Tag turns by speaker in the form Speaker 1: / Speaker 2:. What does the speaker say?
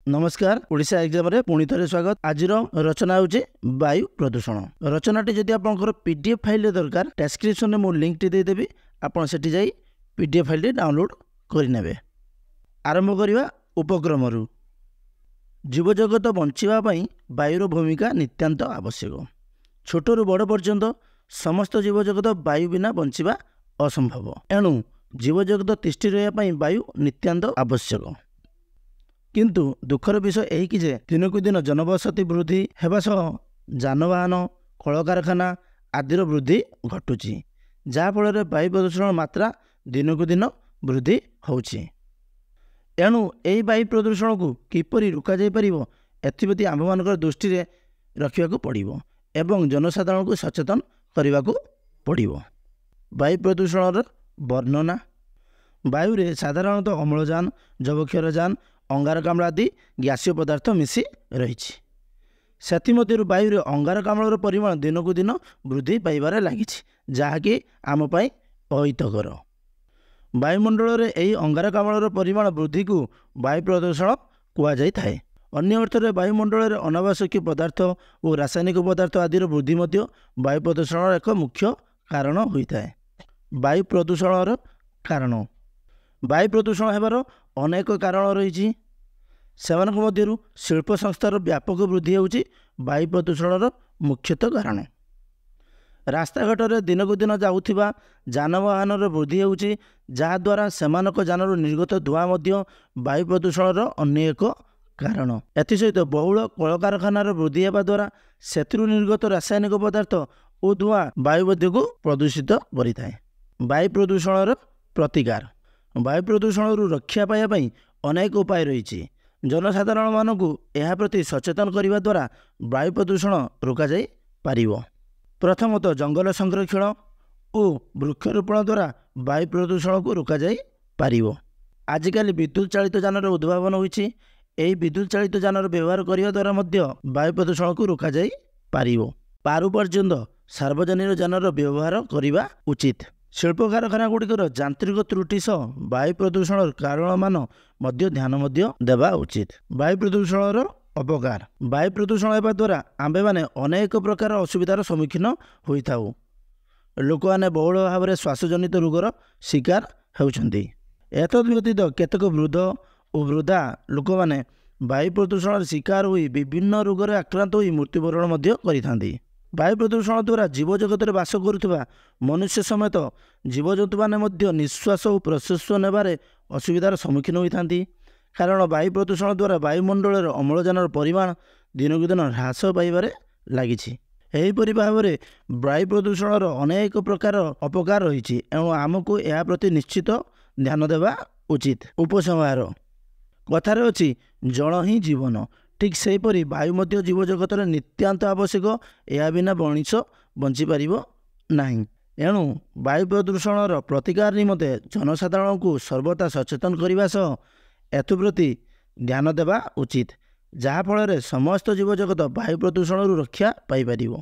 Speaker 1: ନମସ୍କାର, ଓଡ଼ିଶା ଏକ୍ଜାମରେ ପୁଣି ଥରେ ସ୍ୱାଗତ। ଆଜିର ରଚନା ହେଉଛି ବାୟୁ ପ୍ରଦୂଷଣ। ରଚନାଟି ଯଦି ଆପଣଙ୍କର PDF ଫାଇଲରେ ଦରକାର, ଡେସ୍କ୍ରିପସନରେ ମୁଁ ଲିଙ୍କଟି ଦେଇଦେବି, ଆପଣ ସେଠି ଯାଇ PDF ଫାଇଲଟି ଡାଉନଲୋଡ଼ କରିନେବେ। ଆରମ୍ଭ କରିବା ଉପକ୍ରମରୁ। ଜୀବଜଗତ ବଞ୍ଚିବା ପାଇଁ ବାୟୁର ଭୂମିକା ନିତ୍ୟାନ୍ତ ଆବଶ୍ୟକ। ଛୋଟରୁ ବଡ଼ ପର୍ଯ୍ୟନ୍ତ ସମସ୍ତ ଜୀବଜଗତ ବାୟୁ ବିନା ବଞ୍ଚିବା ଅସମ୍ଭବ। ଏଣୁ ଜୀବଜଗତ ତିଷ୍ଠି ରହିବା ପାଇଁ ବାୟୁ ନିତ୍ୟାନ୍ତ ଆବଶ୍ୟକ। କିନ୍ତୁ ଦୁଃଖର ବିଷୟ ଏହିକି ଯେ ଦିନକୁ ଦିନ ଜନବସତି ବୃଦ୍ଧି ହେବା ସହ ଯାନବାହନ, କଳକାରଖାନା ଆଦିର ବୃଦ୍ଧି ଘଟୁଛି, ଯାହାଫଳରେ ବାୟୁ ପ୍ରଦୂଷଣ ମାତ୍ରା ଦିନକୁ ଦିନ ବୃଦ୍ଧି ହେଉଛି। ଏଣୁ ଏହି ବାୟୁ ପ୍ରଦୂଷଣକୁ କିପରି ରୋକାଯାଇପାରିବ, ଏଥିପ୍ରତି ଆମ୍ଭମାନଙ୍କର ଦୃଷ୍ଟିରେ ରଖିବାକୁ ପଡ଼ିବ ଏବଂ ଜନସାଧାରଣଙ୍କୁ ସଚେତନ କରିବାକୁ ପଡ଼ିବ। ବାୟୁ ପ୍ରଦୂଷଣର ବର୍ଣ୍ଣନା। ବାୟୁରେ ସାଧାରଣତଃ ଅମ୍ଳଜାନ, ଯବକ୍ଷାରଜାନ, ଅଙ୍ଗାରକାମ୍ଳ ଆଦି ଗ୍ୟାସୀୟ ପଦାର୍ଥ ମିଶି ରହିଛି। ସେଥିମଧ୍ୟରୁ ବାୟୁରେ ଅଙ୍ଗାରକାମ୍ଳର ପରିମାଣ ଦିନକୁ ଦିନ ବୃଦ୍ଧି ପାଇବାରେ ଲାଗିଛି, ଯାହାକି ଆମ ପାଇଁ ଅହିତକର। ବାୟୁମଣ୍ଡଳରେ ଏହି ଅଙ୍ଗାରକାମ୍ଳର ପରିମାଣ ବୃଦ୍ଧିକୁ ବାୟୁ ପ୍ରଦୂଷଣ କୁହାଯାଇଥାଏ। ଅନ୍ୟ ଅର୍ଥରେ ବାୟୁମଣ୍ଡଳରେ ଅନାବଶ୍ୟକୀୟ ପଦାର୍ଥ ଓ ରାସାୟନିକ ପଦାର୍ଥ ଆଦିର ବୃଦ୍ଧି ମଧ୍ୟ ବାୟୁ ପ୍ରଦୂଷଣର ଏକ ମୁଖ୍ୟ କାରଣ ହୋଇଥାଏ। ବାୟୁ ପ୍ରଦୂଷଣର କାରଣ। ବାୟୁ ପ୍ରଦୂଷଣ ହେବାର ଅନେକ କାରଣ ରହିଛି। ସେମାନଙ୍କ ମଧ୍ୟରୁ ଶିଳ୍ପ ସଂସ୍ଥାର ବ୍ୟାପକ ବୃଦ୍ଧି ହେଉଛି ବାୟୁ ପ୍ରଦୂଷଣର ମୁଖ୍ୟତଃ କାରଣ। ରାସ୍ତାଘାଟରେ ଦିନକୁ ଦିନ ଯାଉଥିବା ଯାନବାହନର ବୃଦ୍ଧି ହେଉଛି, ଯାହାଦ୍ୱାରା ସେମାନଙ୍କ ଯାନରୁ ନିର୍ଗତ ଧୂଆଁ ମଧ୍ୟ ବାୟୁ ପ୍ରଦୂଷଣର ଅନ୍ୟ ଏକ କାରଣ। ଏଥିସହିତ ବହୁଳ କଳକାରଖାନାର ବୃଦ୍ଧି ହେବା ଦ୍ୱାରା ସେଥିରୁ ନିର୍ଗତ ରାସାୟନିକ ପଦାର୍ଥ ଓ ଧୂଆଁ ବାୟୁ ମଧ୍ୟକୁ ପ୍ରଦୂଷିତ କରିଥାଏ। ବାୟୁ ପ୍ରଦୂଷଣର ପ୍ରତିକାର। ବାୟୁ ପ୍ରଦୂଷଣରୁ ରକ୍ଷା ପାଇବା ପାଇଁ ଅନେକ ଉପାୟ ରହିଛି। ଜନସାଧାରଣମାନଙ୍କୁ ଏହା ପ୍ରତି ସଚେତନ କରିବା ଦ୍ୱାରା ବାୟୁ ପ୍ରଦୂଷଣ ରୋକାଯାଇପାରିବ। ପ୍ରଥମତଃ ଜଙ୍ଗଲ ସଂରକ୍ଷଣ ଓ ବୃକ୍ଷରୋପଣ ଦ୍ୱାରା ବାୟୁ ପ୍ରଦୂଷଣକୁ ରୋକାଯାଇପାରିବ। ଆଜିକାଲି ବିଦ୍ୟୁତ ଚାଳିତ ଯାନର ଉଦ୍ଭାବନ ହୋଇଛି। ଏହି ବିଦ୍ୟୁତ ଚାଳିତ ଯାନର ବ୍ୟବହାର କରିବା ଦ୍ୱାରା ମଧ୍ୟ ବାୟୁ ପ୍ରଦୂଷଣକୁ ରୋକାଯାଇପାରିବ। ପାରୁ ପର୍ଯ୍ୟନ୍ତ ସାର୍ବଜନୀନ ଯାନର ବ୍ୟବହାର କରିବା ଉଚିତ। ଶିଳ୍ପ କାରଖାନା ଗୁଡ଼ିକର ଯାନ୍ତ୍ରିକ ତ୍ରୁଟି ସହ ବାୟୁ ପ୍ରଦୂଷଣର କାରଣମାନ ମଧ୍ୟ ଧ୍ୟାନ ମଧ୍ୟ ଦେବା ଉଚିତ। ବାୟୁ ପ୍ରଦୂଷଣର ଅପକାର। ବାୟୁ ପ୍ରଦୂଷଣ ହେବା ଦ୍ୱାରା ଆମ୍ଭେମାନେ ଅନେକ ପ୍ରକାର ଅସୁବିଧାର ସମ୍ମୁଖୀନ ହୋଇଥାଉ। ଲୋକମାନେ ବହୁଳ ଭାବରେ ଶ୍ୱାସଜନିତ ରୋଗର ଶିକାର ହେଉଛନ୍ତି। ଏତଦ୍ ବ୍ୟତୀତ କେତେକ ବୃଦ୍ଧ ଓ ବୃଦ୍ଧା ଲୋକମାନେ ବାୟୁ ପ୍ରଦୂଷଣର ଶିକାର ହୋଇ ବିଭିନ୍ନ ରୋଗରେ ଆକ୍ରାନ୍ତ ହୋଇ ମୃତ୍ୟୁବରଣ ମଧ୍ୟ କରିଥାନ୍ତି। ବାୟୁ ପ୍ରଦୂଷଣ ଦ୍ୱାରା ଜୀବଜଗତରେ ବାସ କରୁଥିବା ମନୁଷ୍ୟ ସମେତ ଜୀବଜନ୍ତୁମାନେ ମଧ୍ୟ ନିଶ୍ୱାସ ଓ ପ୍ରଶ୍ୱାସ ନେବାରେ ଅସୁବିଧାର ସମ୍ମୁଖୀନ ହୋଇଥାନ୍ତି। କାରଣ ବାୟୁ ପ୍ରଦୂଷଣ ଦ୍ୱାରା ବାୟୁମଣ୍ଡଳରେ ଅମ୍ଳଜାନର ପରିମାଣ ଦିନକୁ ଦିନ ହ୍ରାସ ପାଇବାରେ ଲାଗିଛି। ଏହିପରି ଭାବରେ ବାୟୁ ପ୍ରଦୂଷଣର ଅନେକ ପ୍ରକାର ଅପକାର ରହିଛି। ଏଣୁ ଆମକୁ ଏହା ପ୍ରତି ନିଶ୍ଚିତ ଧ୍ୟାନ ଦେବା ଉଚିତ। ଉପସଂହାର। କଥାରେ ଅଛି, ଜଳ ହିଁ ଜୀବନ। ଠିକ୍ ସେହିପରି ବାୟୁ ମଧ୍ୟ ଜୀବଜଗତରେ ନିତ୍ୟାନ୍ତ ଆବଶ୍ୟକ। ଏହା ବିନା ମଣିଷ ବଞ୍ଚିପାରିବ ନାହିଁ। ଏଣୁ ବାୟୁ ପ୍ରଦୂଷଣର ପ୍ରତିକାର ନିମନ୍ତେ ଜନସାଧାରଣଙ୍କୁ ସର୍ବଦା ସଚେତନ କରିବା ସହ ଏଥିପ୍ରତି ଧ୍ୟାନ ଦେବା ଉଚିତ, ଯାହାଫଳରେ ସମସ୍ତ ଜୀବଜଗତ ବାୟୁ ପ୍ରଦୂଷଣରୁ ରକ୍ଷା ପାଇପାରିବ।